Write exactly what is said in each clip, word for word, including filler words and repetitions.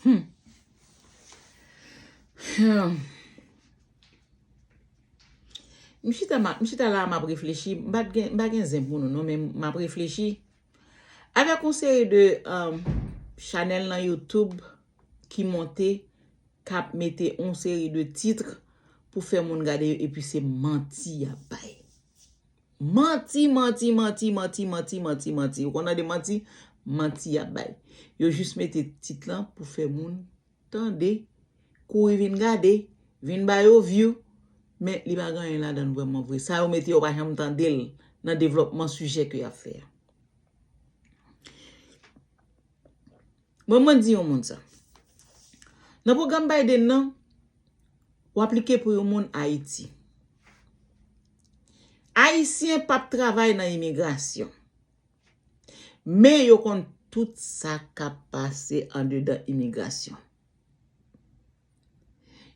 Hmm. Hmm. M chita, m ap, m chita la, m ap reflechi. M pa t gen, m pa gen zen pou nou, non, men m ap reflechi. Avèk yon seri de, um, chanèl nan YouTube ki monte, k ap mete yon seri de tit pou fè moun gade yo, epi se manti y ap bay. Manti, manti, manti, manti, manti, manti, manti. Ou konn tande manti? Manti y ap bay. Yo jis mete tit lan pou fè moun tande, kouri vin gade, vin ba yo view, men li pa gen anyen ladan l vrèman vre. Sa yo mete yo pa janm tande l nan devlòpman sijè ke y ap fè a. Mwen, mwen di yon moun sa. Nan pwogram Biden nan, w aplike pou yon moun Ayiti. Ayisyen p ap travay nan imigrasyon. Men yo konn tout sa k ap pase andedan imigrasyon.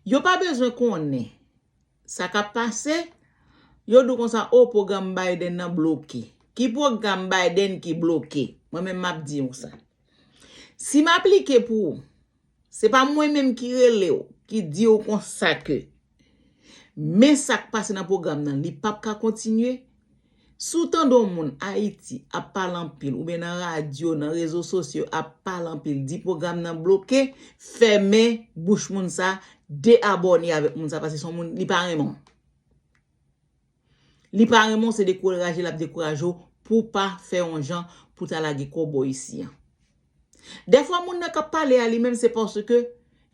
Yo pa bezwen konnen sa k ap pase. Yo di w konsa, o, pwogram Biden nan bloke. Ki pwogram Biden ki bloke? Mwen menm m ap di w sa. Si m aplike pou ou, se pa mwen menm ki rele w, ki di w konsa ke men sa k pase nan pwogram nan, li p ap ka kontinye. Si w tande yon moun Ayiti ap pale anpil, oubyen nan radyo, nan rezo sosyo ap pale anpil, di pwogram nan bloke, fèmen bouch moun sa, deabòne avèk moun sa, paske se yon moun, li pa renmen w. Li pa renmen w, se dekouraje l ap dekouraje w pou w pa fè yon jan pou w ta lage kò w bò isi an. Dèfwa moun nan k ap pale a li menm se paske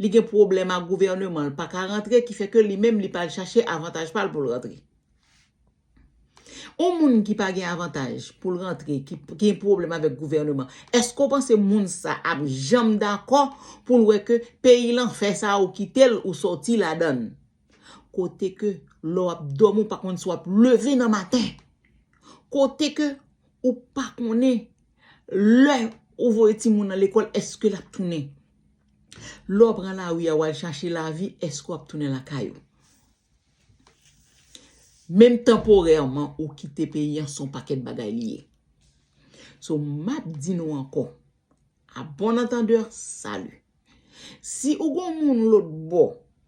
li gen pwoblèm ak gouvèneman, l pa ka rantre, ki fè ke li menm li pral chache avantaj pa l pou l rantre. Yon moun ki pa gen avantaj pou l rantre, ki, ki gen pwoblèm avèk gouvèneman, èske w panse moun sa ap janm dakò pou l wè ke peyi lanfè sa a ou kite l, ou sòti ladan l? Kote ke lè w ap dòmi, ou pa konn si w ap leve nan maten. Kote ke ou pa konnen lè ou voye timoun nan lekòl, èske l ap tounen. Lè w pran lari a, w al chache lavi, èske w ap tounen lakay ou? Menm tanporèman, ou kite peyi an, se yon pakèt bagay li ye. So, m ap di nou ankò, à bon entendeur, salut. Si ou gon moun lòt bò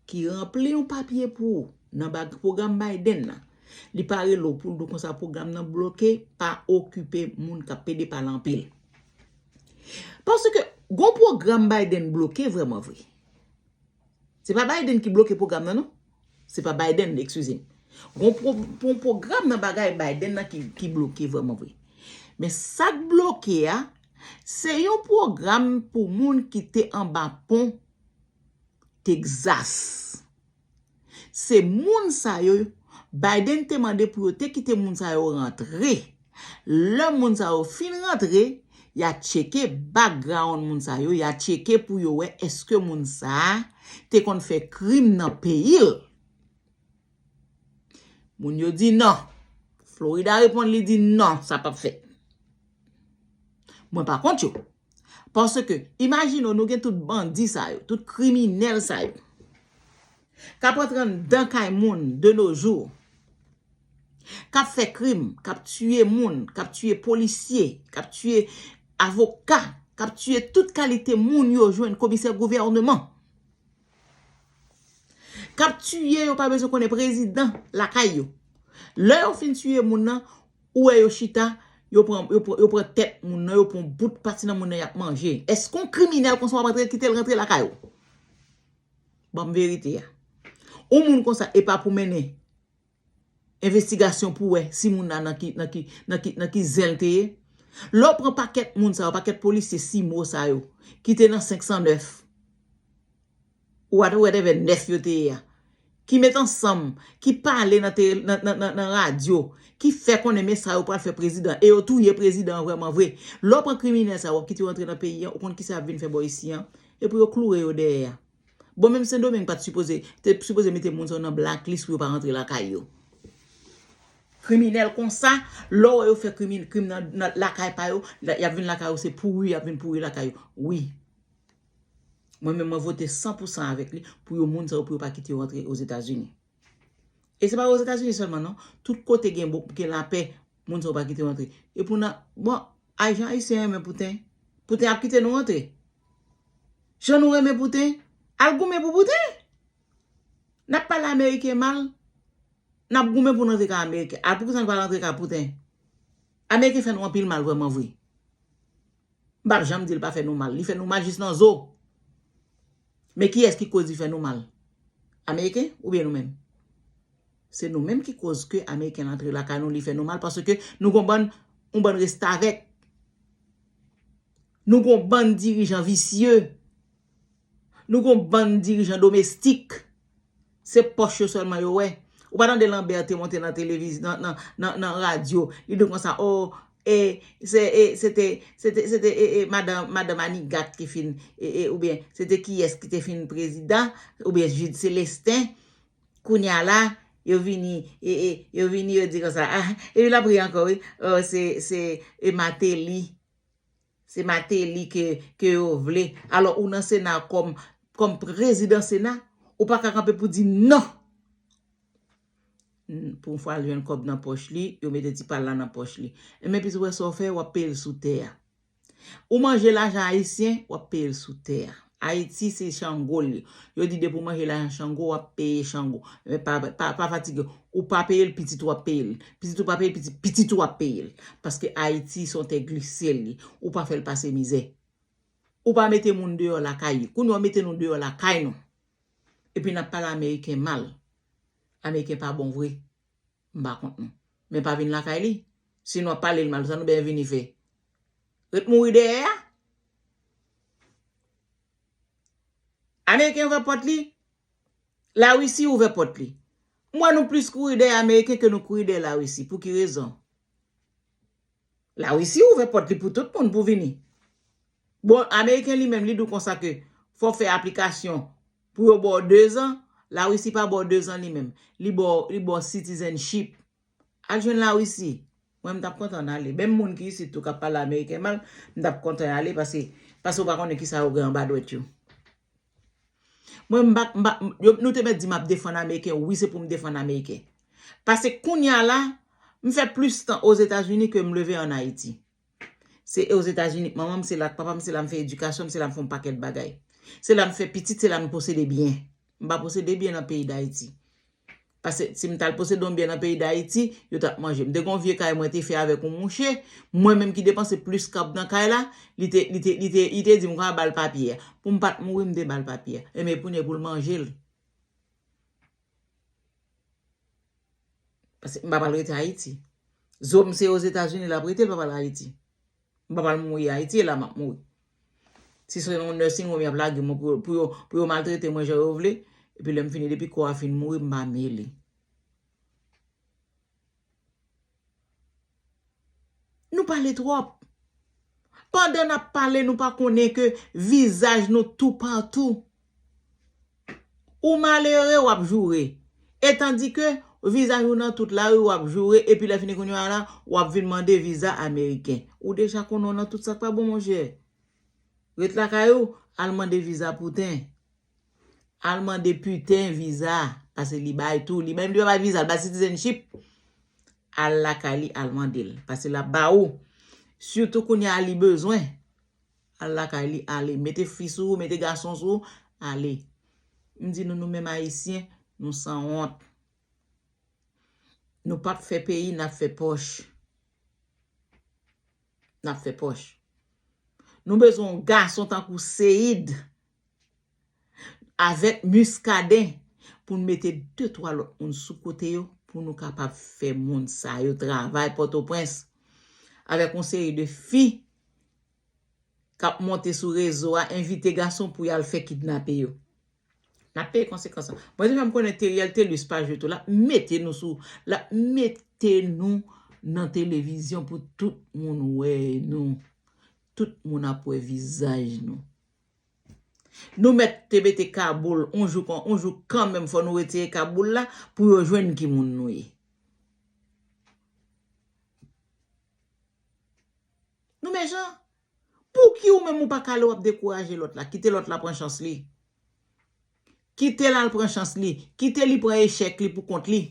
ki ranpli yon papye pou ou nan bag pwogram Biden nan, li pa rele w pou l di w konsa pwogram nan bloke, pa okipe moun k ap pede pale anpil. Paske gon pwogram Biden bloke vrèman vre. Se pa Biden ki bloke pwogram nan, non. Se pa Biden, excusez. Gon pwo-, pwo-, pwogram nan bagay Biden nan ki, ki bloke vrèman vre. Men sa k bloke a, se yon pwogram pou moun ki te anba pon Texas. Se moun sa yo, Biden te mande pou yo te kite moun sa yo rantre. Lè moun sa yo fin rantre, y a tcheke background moun sa yo, y a tcheke pou yo wè èske moun sa a te konn fè krim nan peyi l. Moun yo di non. Florida reponn, li di non, sa p ap fèt. Mwen pa kont yo. Paske, imajine w, nou gen tout bandi sa yo, tout kriminèl sa yo, k ap rantre anndan kay moun de nos jours, k ap fè krim, k ap tiye moun, k ap tiye polisye, k ap tiye avoka, k ap tiye tout kalite moun yo jwenn, komisè gouvèneman. K ap tiye yo, pa bezwen konnen prezidan lakay yo. Lè yo fin tiye moun nan, ou wè yo chita, yo pran, yo pran, yo pran tèt moun nan, yo pran bout pati nan moun nan, y ap manje. Èske yon kriminèl konsa w ap rantre, kite l rantre lakay ou? Ban m verite a. Yon moun konsa, e pa pou mennen envestigasyon pou wè si moun nan nan ki, nan ki, nan ki, nan ki zen l te ye. Lè w pran pakèt moun sa yo, pakèt polisye simo sa yo, ki te nan senk san nèf, ou whatever nèf yo te ye a, ki met ansanm, ki pale nan te-, nan, nan, nan, nan radyo, ki fè konnen men sa yo pral fè prezidan, e yo touye prezidan an vrèman vre. Lè w pran kriminèl sa yo, w ap kite yo antre nan peyi an, ou konn kisa y ap vin fè bò isi an? E pou yo kloure yo dèyè a. Bon, menm Sendomeng pa t sipoze, te sipoze mete moun sa yo nan blacklist pou yo pa rantre lakay yo. Kriminèl konsa, lè w wè yo fè krimin-, krim nan, nan lakay pa yo, la, y ap vin lakay yo, se pouri, y ap vin pouri lakay yo. Wi. Mwen menm, mwen vote san pou san avèk li pou yo moun sa yo, pou yo pa kite yo rantre Ozetazini. E se pa Ozetazini sèlman, non. Tout kote gen bon, gen lapè, moun sa yo pa kite yo rantre. E pou nan, bon, ajan ayisyen renmen pouten. Pouten ap kite nou rantre. Jan nou renmen Pouten, al goumen pou Pouten. N ap pale Ameriken mal, n ap goumen pou n rantre kay Ameriken. A, poukisa nou pa rantre kay Pouten? Ameriken fè nou anpil mal vrèman vre. M p ap janm di l pa fè nou mal. Li fè nou mal jis nan zo. Men kiyès ki koz li fè nou mal? Ameriken oubyen nou menm? Se nou menm ki koz ke Ameriken antre lakay nou, li fè nou mal, paske nou gon bann, yon bann restavèk. Nou gon bann dirijan visye. Nou gon bann dirijan domestik. Se pòch yo sèlman yo wè. Ou pa tande Lambert te monte nan televiz-, nan, nan, nan, nan radyo, li di konsa, oh, e, se, e, se te, se te, se te, e, e, madan, madan Manigat ki fin, e, e, oubyen se te kiyès ki te fin prezidan, oubyen Jude Célestin. Kounye a la, yo vini, e, e, yo vini, yo di konsa, ah, epi l ap ri ankò, wi. Oh, se, se, e, Martelly. Se Martelly ke, ke yo vle. Alò, ou nan Sena kòm, kòm prezidan Sena, ou pa ka kanpe pou di non. N-, pou yon fwa l jwenn kòb nan pòch li, yo mete ti pa l la nan pòch li. Enben, pitit, ou wè sa w fè, w ap peye l sou tè a. Ou manje lajan ayisyen, w ap peye l sou tè a. Ayiti, se Chango l ye. Yo di depi w manje lajan Chango, w ap peye Chango. Men pa, pa, pa fatige. Ou pa peye l, pitit ou ap peye l. Pitit ou pa peye l, pitit, pitit ou ap peye l. Paske Ayiti, se yon tè glise l ye. Ou pa fè l pase mizè. Ou pa mete moun deyò lakay li. Kounye a, w mete nou deyò lakay nou. Epi n ap pale Ameriken mal. Ameriken pa bon vre. M pa kont nou. Men pa vin lakay li. Si nou ap pale l mal, sa nou byen vini fè? Ret mouri dèyè a? Ameriken ouvè pòt li. Larisi ouvè pòt li. M wè nou plis kouri dèyè Ameriken ke nou kouri dèyè Larisi. Pou ki rezon? Larisi ouvè pòt li pou tout moun pou vini. Bon, Ameriken li menm, li di w konsa ke fò w fè aplikasyon pou yo ba w dezan. Larisi pa ba w dezan li menm. Li ba w, li ba w citizenship. Al jwenn Larisi. Mwen, m t ap kontan ale. Menm moun ki isit tou k ap pale Ameriken mal, m t ap kontan ale paske, paske w pa konnen kisa yo gen anba dwèt yo. Mwen, m pa, m pa, m, yo, nou te mèt di m ap defann Ameriken. Wi, se pou m defann Ameriken. Paske kounye a la, m fè plis tan Ozetazini ke m leve ann Ayiti. Se Ozetazini k manman m, se la k papa m, se la m fè edikasyon m, se la m fè yon pakèt bagay. Se la m fè pitit, se la m posede byen. M pa posede byen nan peyi Dayiti. Paske si m t al posede yon byen nan peyi Dayiti, yo t ap manje m. M te gen yon vye kay mwen te fè avèk yon mouche, mwen menm ki depanse plis kòb nan kay la, li te, li te, li te, li te di m konsa ba l papye a. Pou m pa t mouri, m te ba l papye a. Enben, kounye a pou l manje l. Paske m pa pral rete Ayiti. Zo m se Ozetazini l ap rete, l pa pral Ayiti. M pa pral mouri Ayiti, e la m ap mouri. Si se yon nursing home y ap lage mwen pou, pou yo, pou yo maltrete mwen jan yo vle, epi lè m fini, depi kò a fin mouri, m pa mele. Nou pale twòp. Pandan n ap pale, nou pa konnen ke vizaj nou toupatou. Ou malere, w ap joure. E tandike vizaj ou nan tout lari, w ap joure, epi lè fini kounye a la, w ap vin mande viza ameriken. Ou deja konnen w nan tout sa k pa bon, monchè. Ret lakay ou, al mande viza pouten. Al mande piten viza, paske li bay tou. Li menm li pa bay viza, li bay citizenship. Al lakay li, al mande l, paske l ap ba ou. Sitou kounye a li bezwen. Al lakay li, ale. Mete fi sou ou, mete gason sou ou, ale. M di nou, nou menm Ayisyen, nou sanwont. Nou p ap fè peyi, n ap fè pòch. N ap fè pòch. Nou bezwen yon gason tankou Seyid avèk Muscadin pou n mete de twa lòt moun sou kote yo, pou nou kapab fè moun sa yo travay Pòtoprens. Avèk yon seri de fi k ap monte sou rezo a, envite gason pou y al fè kidnape yo. N ap peye konsekans lan. Mwen deja m konnen Theriel Thelus pa jwe tou. L ap mete nou sou, l ap mete nou nan televizyon pou tout moun wè nou. Tout moun ap wè vizaj nou. Nou mèt te mete kaboul, yon jou kon, yon jou kanmenm fò nou retire kaboul la pou yo jwenn ki moun nou ye. Nou mechan. Pouki ou menm ou pa ka ale w ap dekouraje lòt la? Kite lòt la pran chans li. Kite l al pran chans li. Kite li pran echèk li pou kont li.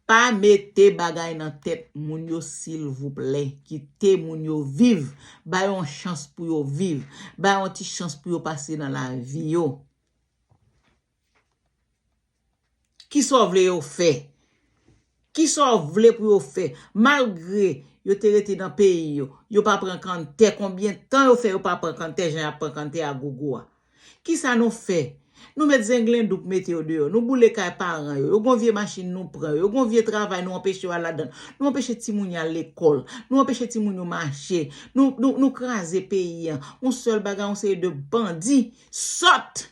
Pa mete bagay nan tèt moun yo, silvouplè. Kite moun yo viv. Ba yo yon chans pou yo viv. Ba yo yon ti chans pou yo pase nan lavi yo. Kisa w vle yo fè? Kisa w vle pou yo fè? Malgre yo te rete nan peyi yo, yo pa pran kanntè. Konbyen tan yo fè yo pa pran kanntè jan y ap pran kanntè a gogo a? Kisa nou fè? Nou met zenglendou pou mete yo deyò. Nou boule kay paran yo. Yo gon vye machin nou pran yo. Yo gon vye travay nou anpeche yo al ladan l. Nou anpeche timoun yo al lekòl. Nou anpeche timoun yo mache. Nou, nou, nou kraze peyi a. Yon sèl bagay, yon seri de bandi sòt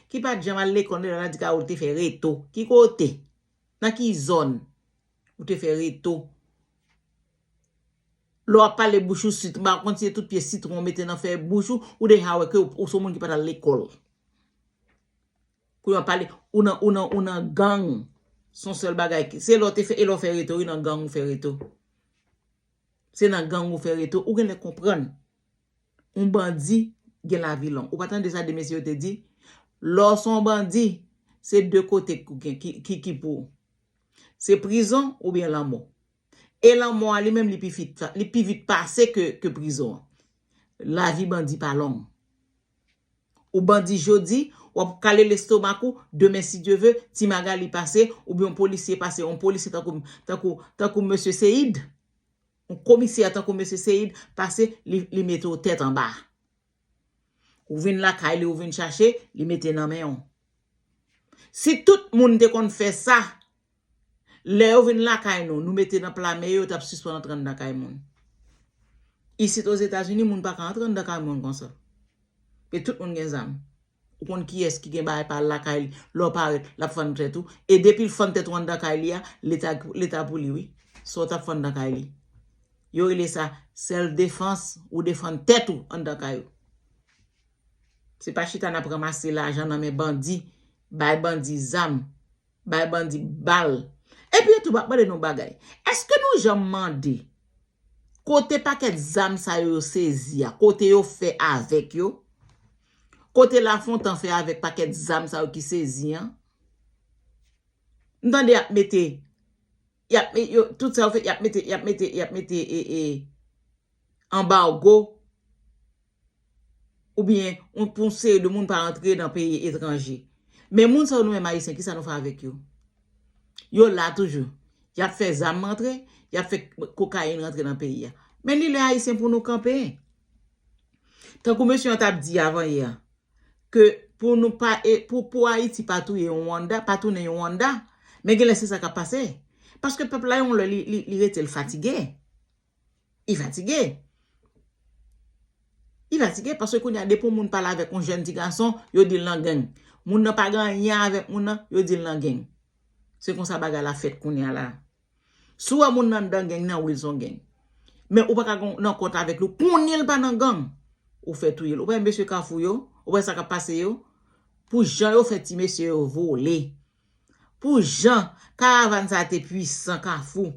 ki pa t janm al lekòl, nou la di ka ou te fè reto. Ki kote? Nan ki zòn ou te fè reto? Lè w ap pale bouch ou sit, m pa konn si se tout pye sitwon w mete nan fè bouch ou, ou deja wè ke ou, ou se yon moun ki pa t al lekòl. Kounye a w ap pale, ou nan, ou nan, ou nan gang. Se yon sèl bagay ki, se lè w te fè, e lè w fè reto, wi, nan gang ou fè reto. Se nan gang ou fè reto, ou genlè konprann. Yon bandi gen lavi long. Ou pa tande sa de mesye yo te di? Lè w se yon bandi, se de kote ki, ki, ki, ki pou ou. Se prizon oubyen lanmò. E lanmò a li menm li pi vit, li pi vit pase ke, ke prizon an. Lavi bandi pa long. Ou bandi jodi, w ap kale lestomak ou, demen si Dye ve, ti Magali pase, oubyen yon polisye pase, yon polisye tankou, tankou, tankou mesye Seyid, yon komisè tankou mesye Seyid pase, li, li mete w tèt anba. Ou vin lakay li, ou vin chache, li mete nan men w. Si tout moun te konn fè sa, lè yo vin lakay nou, nou mete nan pla men yo, yo t ap sispann antre anndan kay moun. Isit Ozetazini, moun pa ka antre anndan kay moun konsa. E tout moun gen zam. Ou konn kiyès ki gen bagay pa l lakay li, lè w parèt, l ap fann tèt ou. E depi l fann tèt ou anndan kay li a, leta, leta pou li, wi. Sa w t ap fè anndan kay li. Yo rele sa self defense, ou defann tèt ou anndan kay ou. Se pa chita n ap ranmase lajan nan men bandi, bay bandi zam, bay bandi bal. Epi yo tou pa mande nou bagay. Èske nou janm mande kote pakèt zam sa yo, yo sezi a, kote yo fè avèk yo? Kote Lafontan fè avèk pakèt zam sa yo ki sezi an? M tande y ap mete, y ap, yo, tout sa yo fè, y ap mete, y ap mete, y ap mete, e, e, anbago, oubyen yon, pou yon seri de moun pa rantre nan peyi etranje. Men moun sa yo nou menm Ayisyen, kisa nou fè avèk yo? Yo la toujou. Y ap fè zam rantre, y ap fè kokayin rantre nan peyi a. Men li lè Ayisyen pou nou kanpe. Tankou mesye an t ap di avan yè a, ke pou nou pa, e, pou, pou Ayiti pa touye yon Rwanda, pa tounen yon Rwanda, men genlè se sa k ap pase. Paske pèp la, yon lè, li, li, li rete l fatige. Li fatige. Li fatige paske kounye a, depi yon moun pale avèk yon jèn ti gason, yo di l nan gang. Moun nan pa gen anyen avèk moun nan, yo di l nan gang. Se konsa bagay la fèt kounye a la. Si w wè moun nan anndan gang nan, wi, l se yon gang. Men ou pa ka gen nan kont avèk li, ou konnen l pa nan gang. Ou fè touye l. Ou pa wè mesye Kafou yo? Ou pa wè sa k ap pase yo? Pou jan yo fè ti mesye yo vole. Pou jan karavàn sa a te pwisan Kafou,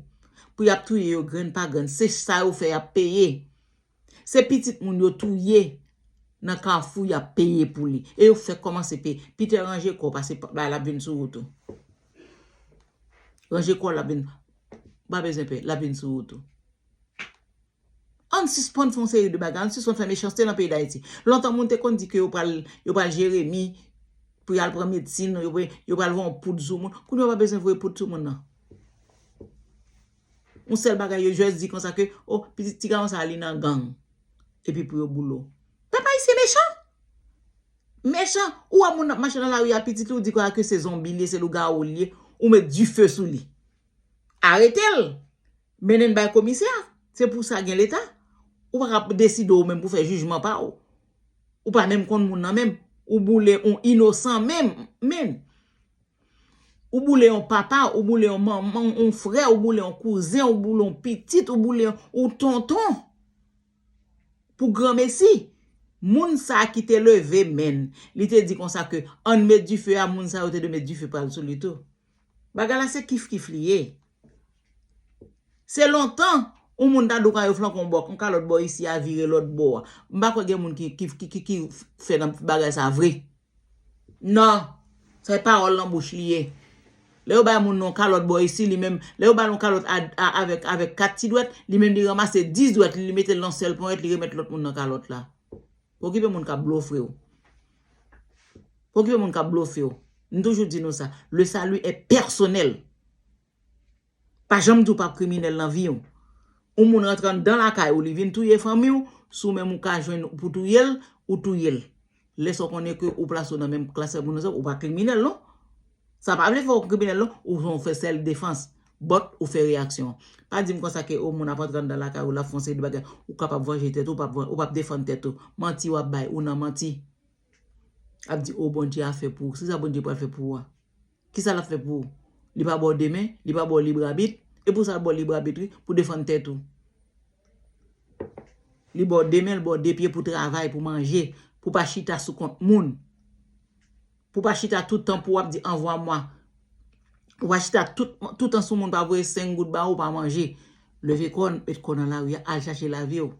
pou y ap touye yo grenn pa grenn, se sa yo fè y ap peye. Se pitit moun yo touye nan Kafou y ap peye pou li. E yo fèk kòmanse peye. Peter, ranje kò w, pase pa, ba, l ap vin sou wout ou. Ranje kò w, l ap vin. Ou pa bezwen pè, l ap vin sou wout ou. Ann sispann fè yon seri de bagay, ann sispann fè mechanste nan peyi Dayiti. Lontan moun te konn di ke yo pral, yo pral Jeremi pou y al pran medsin, yo, yo pral voye yon poud sou moun. Kounye a yo pa bezwen voye poud sou moun nan. Yon sèl bagay yo jis di konsa ke, o, pitit ti gason sa a li nan gang. Epi pou yo boule w. Pèp ayisyen mechan. Mechan, ou wè moun ap mache nan lari a, pitit li, ou di konsa ke se zonbi li ye, se lougawou li ye, ou met dife sou li. Arete l. Mennen l bay komisè. Se pou sa gen leta. Ou pa ka deside ou menm pou fè jijman pa w. Ou pa menm konn moun nan menm. Ou boule yon inosan menm, menm. Ou boule yon papa, ou boule yon manman, yon frè, ou boule yon kouzen, ou boule yon pitit, ou boule yon, yon tonton. Pou granmesi, moun sa a ki te leve men l, li te di konsa ke ann met dife a, moun sa yo te dwe met dife pa l sou li tou. Bagay la se kif kif li ye. Se lontan, yon moun ta di w ka yo flanke yon bò, yon kalòt bò isi a vire lòt bò a. M pa kwè gen moun ki, ki, ki, ki, ki fè nan bagay sa vre. Non, se pawòl nan bouch li ye. Lè yo bay moun nan yon kalòt bò isi, li menm, lè yo ba l yon kalòt a, a, avèk, avèk kat ti dwèt, li menm li ranmase dis dwèt li, li mete l nan sèl ponyèt, li remèt lòt moun nan kalòt la. Pa okipe moun k ap blofre w. Pa okipe moun k ap blofre w. M toujou di nou sa, le salut est personnel. Pa janm di w p ap kriminèl nan vi w. Yon moun rantre anndan lakay ou, li vin touye fanmi w, si w menm ou ka jwenn pou touye l, ou touye l. Lè sa w konnen ke ou plase w nan menm klas ak moun nan, ou pa kriminèl non. Sa pa vle fè ou kriminèl non, ou fè sèl defans. But ou fè reyaksyon. Pa di m konsa ke o moun ap antre anndan lakay ou, l ap fè yon seri de bagay, ou kapab vanje tèt ou, ou p ap, ou p ap defann tèt ou. Manti w ap bay, ou nan manti. Ap di, o Bondye a fè pou ou. Se sa Bondye pral fè pou ou a. Kisa l ap fè pou ou? Li pa ba w de men, li pa ba w lib abit, e pou sa l ba w lib abit wi, pou defann tèt ou. Li ba w de men, li ba w de pye pou travay, pou manje, pou pa chita sou kont moun. Pou pa chita tout tan pou w ap di anvwa mwa. Ou pa chita tout, tout tan sou moun pa voye senk goud ba ou, pa manje. Leve kò w, met kò w nan lari a, al chache lavi w.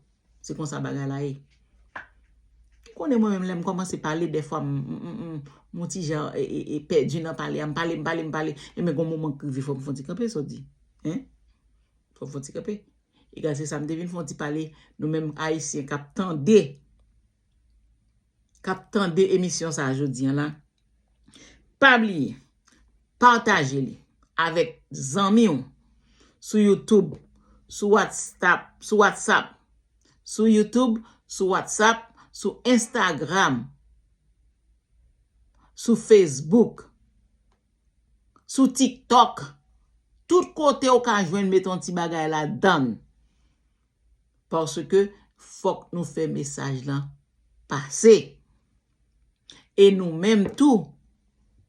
Se konsa bagay la ye. Ou konnen mwen menm lè m kòmanse pale, dèfwa m, m, m, m, m yon ti jan e, e, e, pèdi nan pale a. M pale, m pale, m pale. E men gon moman k rive fò m fè yon ti kanpe, sa w di. Hein? Fò m fè yon ti kanpe. Egal, se sa m te vin fè yon ti pale. Nou menm Ayisyen k ap tande, k ap tande emisyon sa a jodi a la. Pa bliye, pataje li avèk zanmi w sou YouTube, sou WhatsApp, sou WhatsApp, sou YouTube, sou WhatsApp, sou Instagram, sou Facebook, sou TikTok. Tout kote w ka jwenn, mete yon ti bagay ladan l. Paske fòk nou fè mesaj lan pase. E nou menm tou,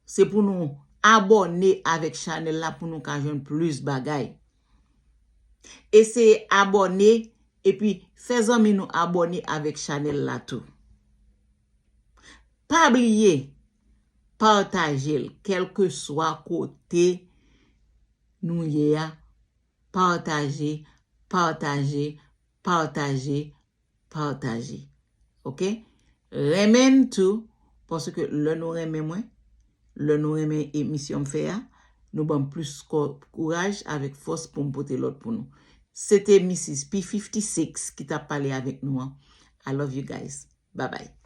se pou nou abòne avèk chanèl la pou nou ka jwenn plis bagay. Eseye abòne epi fè zanmi nou abòne avèk chanèl la tou. Pa bliye pataje l, kèlkeswa kote nou ye a, pataje, pataje, pataje, pataje. Oke? Renmen n tou, paske lè nou renmen mwen, lè nou renmen emisyon m fè a, nou ban m plis kò-, kouraj avèk fòs pou m pote lòt pou nou. Se te Misis P fifty six ki t ap pale avèk nou an. I love you guys. Bye bye.